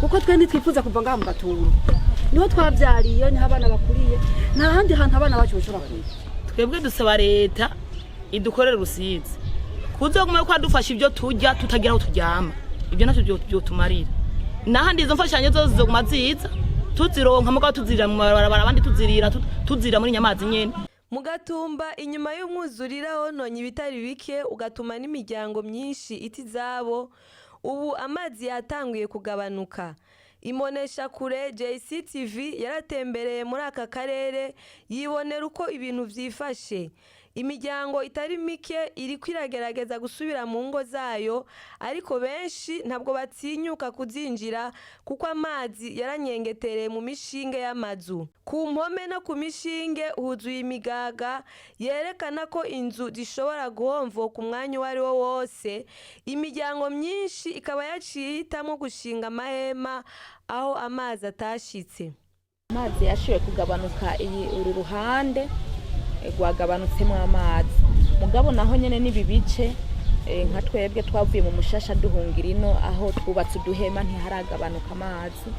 Kuko twe ntitwifuza kuva ngaha mu Gatumba. Niho twavyariye, niho abana bakuriye, nta handi hantu abana bacu bashobora kuja. Twebwe dusaba leta idukorere Rusizi, kuzoguma ko adufasha ibyo turya tutagira aho turyama, ibyo nacyo byotumarira. Nahandi izo mfashanyo zose zizoguma ziza tuzironka, mugabo tuzirira mu mabarabara, abandi tuzirira muri nyamazi nyene. Mu Gatumba, inyuma y'umwuzurira wononye ibitari bike, ugatuma n'imiryango myinshi ita izabo, ubu amazi yatanguye kugabanuka. Imboneshakure JCTV yaratembereye muri aka karere, yibonera uko ibintu vyifashe. Imiryango itari mike iriko iragerageza gusubira mu ngo zayo, ariko benshi ntabwo batinyuka kuzinjira kuko amazi yaranyengetereye mu mishinge y'amazu. Ku mpome no ku mishinge huzuye imigaga yerekana ko inzu zishobora guhomvoka umwanya uwo ari wo wose. Imiryango myinshi ikaba yaciye ihitamo gushinga amahema aho amazi atashitse. Amazi yashoboye kugabanuka, iyi uru ruhande rwagabanutsemo amazi, mugabo naho nyene n'ibi bice, nka twebwe twavuye mu Mushasha duhungira ino, aho twubatse uduhema, ntiharagabanuka amazi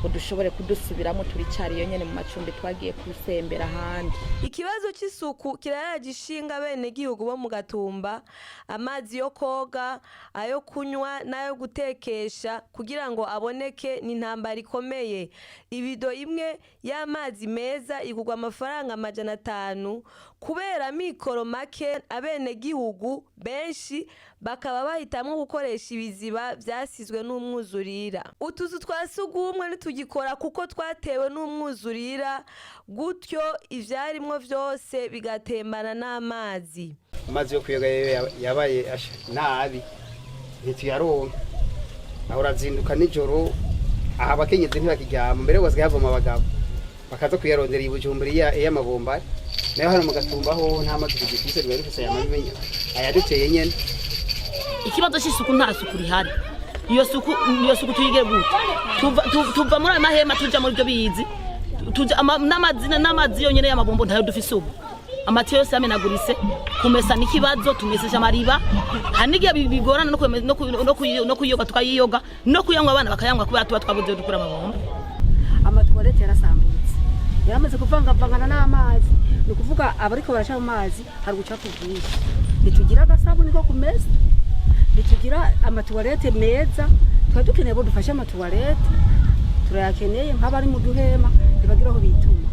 ngo dushobore kudusubiramo. Turicari iyo nyene mu macumbi, twagiye kusembera ahandi. Ikibazo c'isuku kiraraje ishinga abenegihugu bo mu Gatumba. Amazi yo koga, ayo kunywa n'ayo gutekesha kugira ngo aboneke ni intambara ikomeye. Ibido imwe y'amazi meza igurwa amafaranga 500. Kubera amikoro make, abenegihugu benshi bakaba bahitamwo gukoresha ibiziba vyasizwe n'umwuzurira. Utuzu twa sugumwe ntitugikora kuko twatewe n'umwuzurira, gutyo ivyarimwo vyose bigatembana n'amazi. Amazi yo kuyoga yabaye nabi, ntituyaronka. Aho urazinduka nijoro, aha abakenyezi ntibakiryama, mbere basigaye havoma abagabo bakaza kuyarondera i Bujumbura iy'amabomba. Nayo hano mu Gatumba hoho nta mazi tugifise, twari dufise aya mabi ayaduteye nyene. Ikibazo cy'isuku, nta suku rihari. Iyo suku tuyige gute? Tuva muri ayo mahema tuja muri ibyo bizi, tuja n'amazi yonyene y'amabombo ntayo dufise ubu. Amatiyo yose yamenaguritse, kumesa n'ikibazo, tumesesha amariba. Hari n'igihe bigorana no kuyiyoga, tukayiyoga no kuyanywa, abana bakayanywa, kubera tuba twabuze dukura amabombo. Amatuwarete yarasambutse, yaramaze kuvangavangana n'amazi. Ni ukuvuga abariko baraca mu mazi hari ubucafu bwinshi. Ntitugira agasabuni ko kumesa, ntitugira amatuwarete meza. Twari dukeneye bo dufashe amatuwarete, turayakeneye. Nk'abari mu duhema ntibagira aho bituma.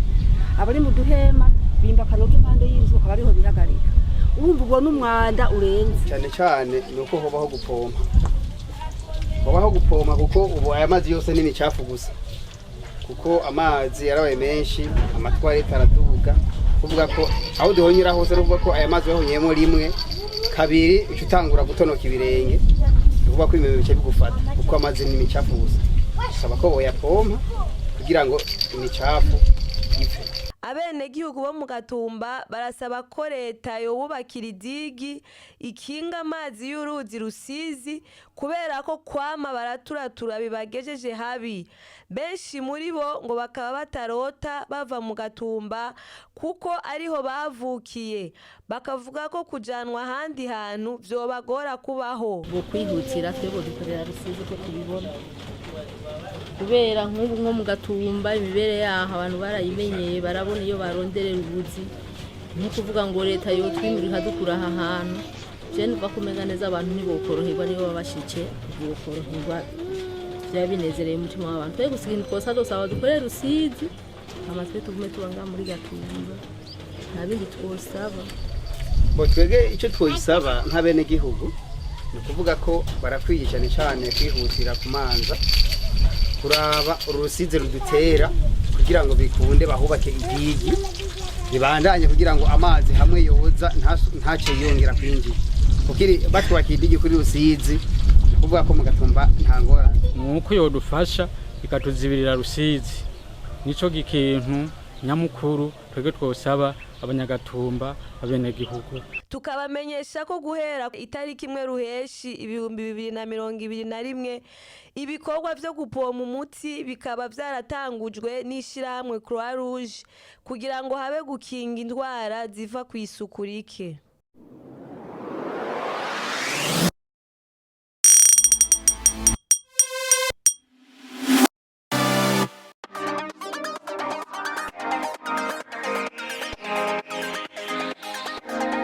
Abari mu duhema bimba akanogo impande y'inzu, bakaba ariho bihagarika. Urumva ubwo n'umwanda urenze. Cyane cyane ni uko hobaho gupompa, hobaho gupompa, kuko ubu aya mazi yose ni imicafu gusa, kuko amazi yarabaye menshi, amatwarete araduga. Kuvuga ko aho duhonyera hose, no kuvuga ko aya mazi bahonyeyemo rimwe, kabiri, uca utangura gutonoka ibirenge. Ni ukuvuga ko ibintu bice bigufata, kuko amazi ni imicafu gusa. Bisaba ko boyapompa kugira ngo imicafu ipfe. Abenegihugu bo mu Gatumba barasaba ko leta yobubakira idigi ikinga amazi y'uruzi Rusizi, kubera ko kwama baraturatura bibagejeje habi. Benshi muri bo ngo bakaba batarota bava mu Gatumba kuko ariho bavukiye, bakavuga ko kujanwa ahandi hantu vyobagora kubaho. Bwo kwihutira twebwe dukorera Rusizi ko tubibona, kubera nk'ubu nko mu Gatumba imibereho yaho abantu barayimenyeye, barabona iyo baronderera ubuzi. Nko kuvuga ngo leta yotwimura ikadukura aha hantu, je numva kumenya neza abantu ntibokoroherwa, niyo baba bashike ntibokoroherwa. Vyaba binezereye umutima w'abantu. Twe gusa ikintu twosa dusaba, dukorere Rusizi, hama twe tugume tuba ngaha muri Gatumba, nta bindi twosaba. Bo twebwe icyo twoyisaba nk'abenegihugu ni ukuvuga ko barakwiye cyane cyane kwihutira kumanza kuraba uru Rusizi rudutera, kugira ngo bikunde bahubake igigi ribandanye, kugira ngo amazi hamwe yoza ntace yongera kwinjira. Kuko batwubakiye idigi kuri Rusizi, ni ukuvuga ko mu Gatumba nta ngorane. Nuko yodufasha ikatuzibirira Rusizi, nico gikintu nyamukuru twebwe twosaba abanyagatumba, abenegihugu. Tukabamenyesha ko guhera itariki 1 Ruheshi 2021, ibikorwa vyo gupompa umuti bikaba vyaratangujwe n'ishirahamwe Croix Rouge kugira ngo habe gukinga indwara ziva ku isuku rike.